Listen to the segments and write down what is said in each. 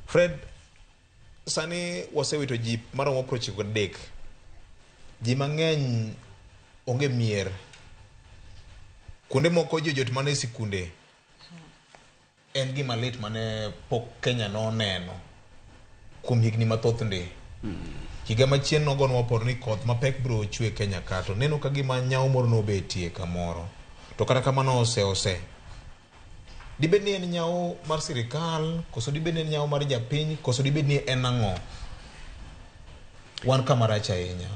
Fred, sani wasewito ji maromo 93. Ji mang'eny onge mier. Kuonde moko ji ojot mana e sikunde. En gima lit mane pok Kenya noneno kuom higni mathoth ndi. Higa machien nogonwa opor ni koth mapek biro chwe Kenya ka to neno ka gima nyawo moro nobetie kamoro. To kata kamano ose ose. Dibed ni en nyawo mar sirikal, koso dibed ni en nyawo mar japiny, koso dibed ni en ang'o? Wan kama rach ahinya.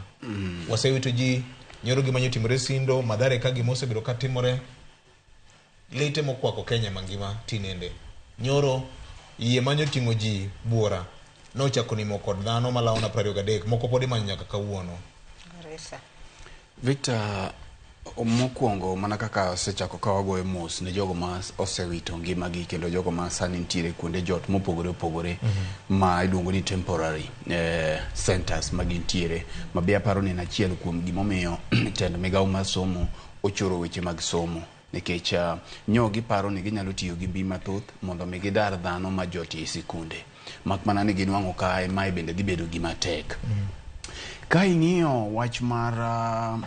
Wasewito ji, nyoro gima nyotimore Sindo, Mathare ka gima osebedo ka timore. Lite mokwako Kenya mangima tinende. Nyoro yie manyoting'o ji buora nochako nimo kod dhano malawo na 23, moko pod imanyo nyaka kawuono. Garissa. Victor, mokwongo mana kaka osechako ka wagoyo mos ne jogo ma osewito ngimagi kendo jogo ma sani nitiere kuonde jot mopogore opogore ma iluongo ni temporary centers ma gintiere, ma be aparo ni en achiel kuom gimomiyo tend migawo mar somo ochoro weche mag somo nikech nyo giparo ni ginyalo tiyo gi mbii mathoth mondo mi gidar dhano ma jotie e sikunde, mak mana ni ginwang'o ka mae bende dhi bedo gima tek. Ka ing'iyo wach mar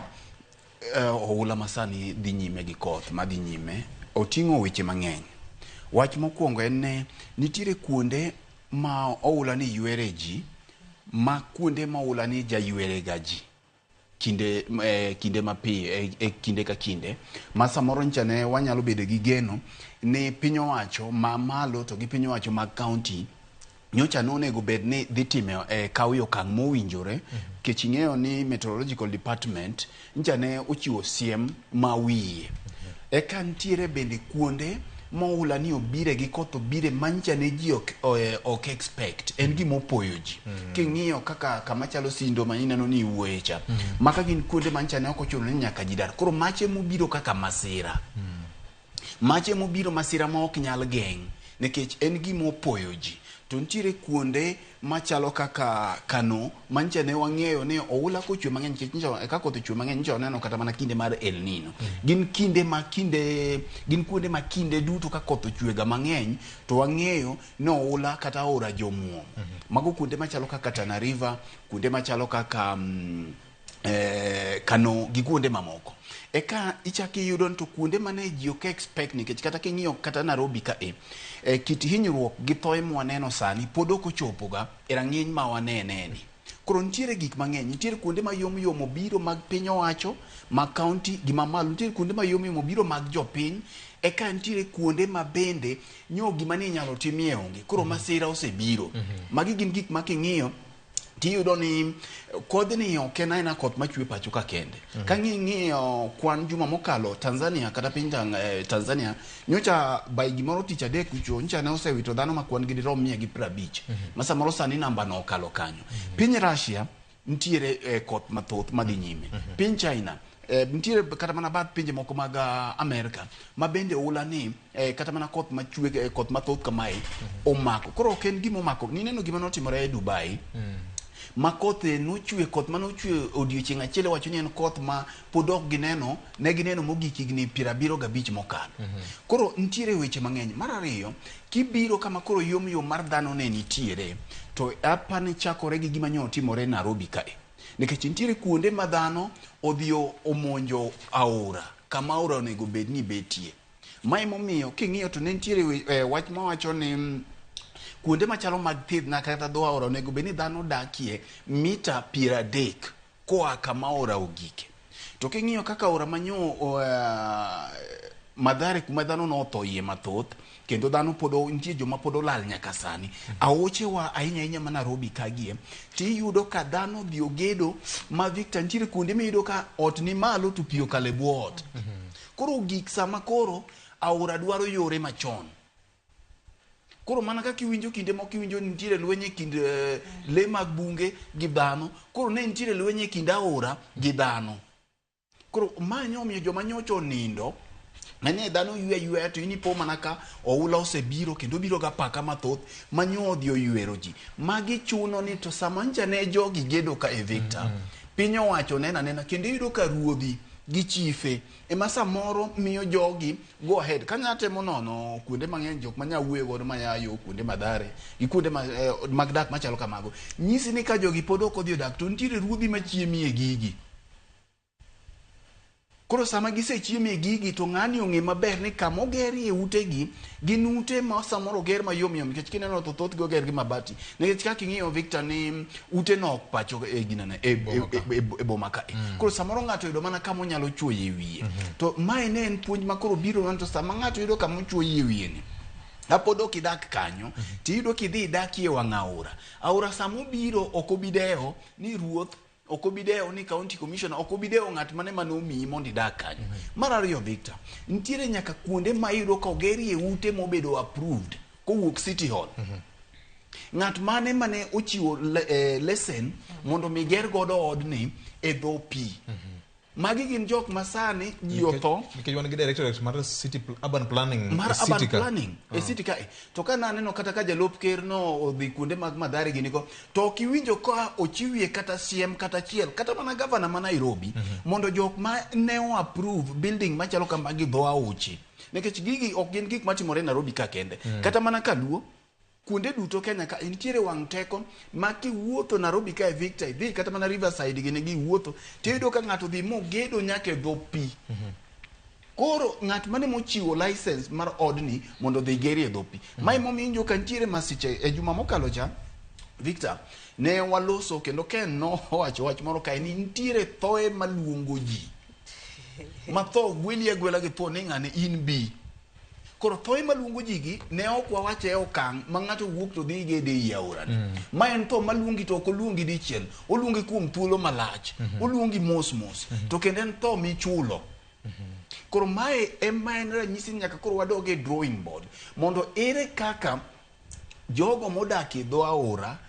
oula masani dhi nyime gi koth madhi nyime, oting'o weche mang'eny. Wach mokwongo en ni nitiere kuonde ma oula ni ywere ji, ma kuonde ma oula ni jaywere ga ji kinde kinde mapiyo e kinde ka kinde ma samoro ncha ne wanyalo bedo gi geno ni piny owacho ma malo to gi piny owacho mag county nyocha nonego bed ni dhi time kawo okang' mowinjore nikech ing'eyo ni meteorological department ncha ne ochiwo siem ma wiye. Eka nitiere bende kuonde ma oula ni obire gi koth obire ma ncha ne ji ok expect, en gima opoyo ji. King'iyo kaka kama chalo Sindo ma ineno ni iwuoye cha, maka gin kuonde ma ncha ne ok ochuno ni nyaka ji dar. Koro mache mobiro kaka masira. Mache mobiro masira ma ok nyal geng' nikech en gima opoyo ji. To nitiere kuonde machalo kaka Kano ma ncha ne wang'eyo ni oula kochwe mang'eny nikech ncha ka koth ochwe mang'eny ncha waneno kata mana kinde mar El Nino. Gin kinde ma kinde gin kuonde ma kinde duto ka koth ochwe ga mang'eny to wang'eyo ni oula kata aora jomuom. Mago kuonde machalo kaka Tana River, kuonde machalo kaka Kano gi kuonde mamoko. Eka ichako iyudo ni to kuonde mane ji ok expect nikech kata king'iyo kata Nairobi ka e kit hinyruok gi thoe mwaneno sani pod ok ochopo ga e rang'iny ma wanene ni. Koro nitiere gik mang'eny, nitiere kuonde ma yom yom obiro mag piny owacho, mag county gi mamalo, nitiere kuonde ma yom yom obiro mag jopiny, eka nitiere kuonde ma bende nyo gima ni inyalo timie onge. Koro masira osebiro. Magi gin gik ma king'iyo tiyudo ni kodhni ok en aena koth machwe pacho ka kende. Ka ng'iyo kwan juma mokalo Tanzania kata piny Tanzania nyocha by gimoro tich adek kucho nyocha ne osewito dhano ma kwan gi dirom 150. Ma samoro sani namba no okalo kanyo. Piny Russia nitiere koth mathoth madhi nyime. Piny China nitiere kata mana bath pinje moko mag Amerika ma bende oula ni kata mana koth machwe koth mathoth kamae omako. Koro ok en gima omako. Nineno gima notimore e Dubai ma koth nochwe, koth manochwe odiochieng' achiel iwacho ni en koth ma pod ok gineno, ne gineno mogik higni 75 mokalo. Koro nitiere weche mang'eny. Mar ariyo, kibiro kama koro yom yom mar dhano ne nitiere, to apani chakore gi gima nyo otimore Nairobi kae. Nikech nitiere kuonde ma dhano odhi omonjo aora, kama aora onego bed ni betie. Ma emomiyo king'iyo to ne nitiere wach mawacho ni kuonde machalo mag thidhna kata dho aora onego bed ni dhano dakie mita 30 koa kama aora ogike. To king'iyo kaka aora manyo Mathare kuma dhano nothoie mathoth kendo dhano pod nitie joma pod olal nyaka sani. Aochewa ahinya ahinya ma Nairobi kagie tiyudo ka dhano odhi ogedo ma Victor nitiere kuonde miyudo ka ot ni malo to pi okalo e bwo ot. Koro gik sama koro aora dwaro yore machon. Koro mana kaka iwinjo kinde moko iwinjo ni nitiere lweny e kind lee mag bunge gi dhano, koro ne nitiere lweny e kind aora gi dhano. Koro ma nyomiyo joma nyocha onindo mane dhano ywe ayweya to in ipo mana ka oula osebiro kendo obiro gi apaka mathoth ma nyo odhi oywero ji. Magi chuno ni to sama ncha ne jogi gedo ka e Victor, piny owacho neno anena kendo iyudo ka ruodhi gi chife ema samoro miyo jogi go ahead. Kanya temo nono kuonde mang'eny jok manya wuoyo godo maya yo kuonde Mathare gi kuonde mag dak machalo kamago, nyisi ni ka jogi pod ok odhi odak to nitiere ruodhi machiemie gigi. Koro sama gisechieme gigi to ng'ani ong'e maber ni kama ogerie utegi gin ute ma samoro oger mayom yom, nikech kineno to thothgi oger gi mabati. Nikech kaka ing'iyo Victor ni ute no ok pacho e ginene e boma ka. Koro samoro ng'ato yudo mana kama onyalo chuoye wiye. To mae ne en puonj ma koro biro to sama ng'ato yudo kama ochuoye wiye ni, kapod ok idak kanyo, tiyudo kidhi idakie wang' aora. Aora sama obiro ok obi dewo ni ruoth, ok obi dewo ni county commissioner, ok obi dewo ng'at mane mane omiyi mondo idag kanyo. Mar ariyo Victor, nitiere nyaka kuonde ma iyudo ka ogerie ute mobedo approved kowuok City Hall. Ng'at mane mane ochiwo lesen mondo mi ger godo odni e dho pi. Magi gin jok ma sani ji otho. Nikech wan gi directorate mar city urban planning mar urban planning e city kae. To ka naneno kata ka jalup ker no odhi kuonde mag Mathare gini go, to ok iwinjo ka ochiwie kata siem kata achiel, kata mana gavana ma Nairobi, mondo jok ma ne o approve building machalo kamagi dho aoche. Nikech gigi ok gin gik matimore Nairobi ka kende. Kata mana Kaluo, kuonde duto Kenya ka nitiere wang' teko ma kiwuotho Nairobi kae Victor, idhi kata mana Riverside gini giwuotho, tiyudo ka ng'ato dhi mogedo nyaka e dho pi. Koro ng'at mane mochiwo license mar odni mondo odhi gerie e dho pi. Mae momiyo iwinjo ka nitiere masiche e juma mokalo cha, Victor, ne waloso kendo Ken nowacho wach moro kae ni nitiere thoe maluongo ji. Ma tho gweli agwela gi thuon ni ng'ane in bi. Koro thoe maluongo ji gi ne ok wawache e okang' ma ng'ato wuok to dhi gede ei aora ni. Ma en tho maluongi to ok oluongi dichiel, oluongi kuom thuolo malach, oluongi mos mos, to kendo en tho michulo. Koro mae ema en ranyisi ni nyaka koro wadog e drawing board mondo ere kaka jogo modak e dho aora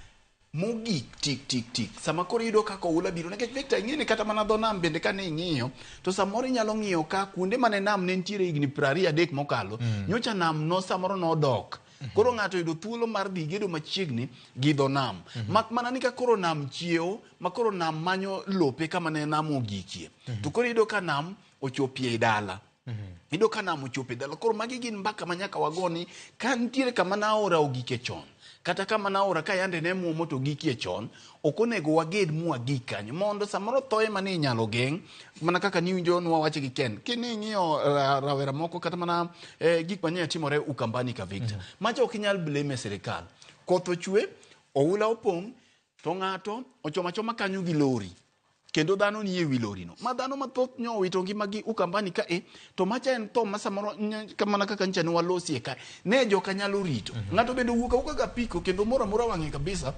mogik tik tik tik sama koro iyudo kaka oula biro. Nikech Victor, ing'e ni kata mana dho nam bende kane ing'iyo to samoro inyalo ng'iyo ka kuonde mane nam ne nitiere higni 23 mokalo, nyocha nam no samoro nodok. Koro ng'ato oyudo thuolo mar dhi gedo machiegni gi dho nam. Mak mana ni ka koro nam chiewo, ma koro nam manyo lope kama ne nam ogikie. To koro iyudo ka nam ochopie e dala. Iyudo ka nam ochopo e dala. Koro magi gin mbaka ma nyaka wago ni ka nitiere kama na aora ogike chon, kata kama na aora ka yande ne muomo to gikie chon, ok onego waged mwagik kanyo. Mondo samoro thoe mane inyalo geng', mana kaka niwinjo nwawacho gi Ken. Kining'iyo rawera moko kata mana gik manye timore Ukambani ka Victor. Macha ok inyal blame sirikal. Koth ochwe, oula opong', to ng'ato ochomo achoma kanyo gi lori. Kendo dhano nie wi lori no. Ma dhano mathoth nyo owito ngimagi Ukambani ka e, to macha en tho ma samoro mana kaka nyicha ne walosie ka. Ne joka nyalo rito. Ng'ato bende owuok awuoka ga apiko kendo moro amora wang'e kabisa.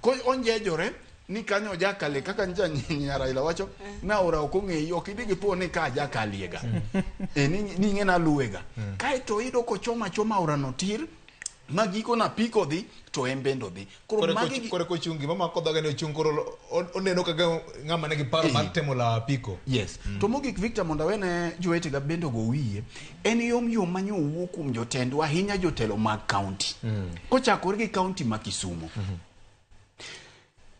Ko onjejore ni kanyo ojakale kaka nyicha nyar Raila wacho na aora ok ong'eyi, ok idhi gi thuon ni ka ajakaliega. Ni ing'e naluwega. Kaeto iyudo kochomo achoma aora no tir, ma giko na apiko dhi to en bende odhi. Koro magi kore kochung' gima mako dhoge ni ochung' koro oneno kaka ng'ama nigi paro mar temo lawo apiko. Yes. To mogik Victor, mondo awene jowetega bende ogo wiye, en yom yom manyo owuok kuom jotendwa, ahinya jotelo mag county. Kochakore gi county ma Kisumu.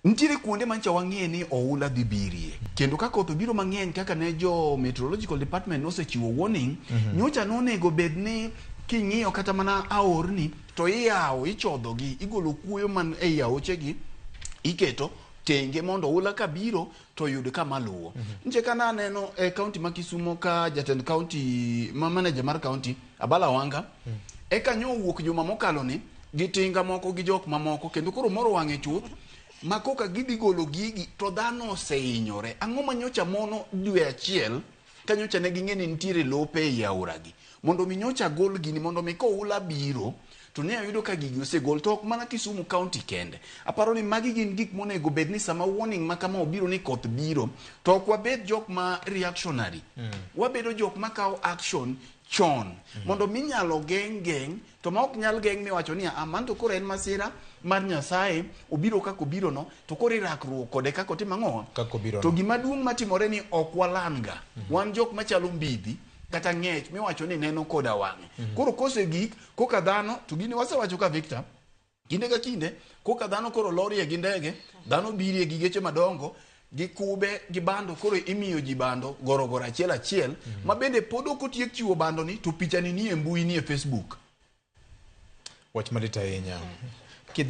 Nitiere kuonde mancha wang'e ni oula dhi birie. Kendo ka koth obiro mang'eny kaka ne jo meteorological department nosechiwo warning, nyocha nonego bed ni king'iyo kata mana aorni to iyawo, ichodhogi, igolo kuoyo man ei aochegi, iketo tenge mondo oula kabiro to oyud kama luwo. Nche ka naneno e county ma Kisumo ka jatend county, ma manager mar county, Abala Wanga, eka nyo owuok juma mokalo ni gi tinga moko gi jok mamoko kendo koro moro wang'e chuth ma koka gidhi golo gigi to dhano osehinyore. Ang'o ma nyocha mono dwe achiel ka nyocha ne ging'e ni nitiere lope ei aoragi mondo mi nyocha gol gini mondo mi koula biro to ne oyudo ka gigi osegol, to ok mana Kisumu county kende. Aparo ni magi gin gik monego bed ni sama warning ma kama obiro ni koth biro to ok wabed jok ma reactionary. Wabedo jok ma kawo action chon mondo mi nyalo geng' geng' to ma ok nyal geng' miwacho ni ah, man to koro en masira mar Nyasaye obiro kaka obiro no to koro irakruok kode kaka otimo ang'o Kaka obiro to no. gima duong' matimore ni ok walan ga. Wan jok machalo mbidhi kata ng'ech miwacho ni neno koda wang'e. Koro kose gik koka dhano to gini wasewacho ka Victor kinde ka kinde koka dhano koro lorie gi ndege, dhano birie gi geche madongo. Gi kube gi bando koro imiyo ji bando gorogoro achiel achiel ma bende pod ok otiek chiwo bando ni to pichani nie mbui nie Facebook. Wach malit ahinya. Kidhi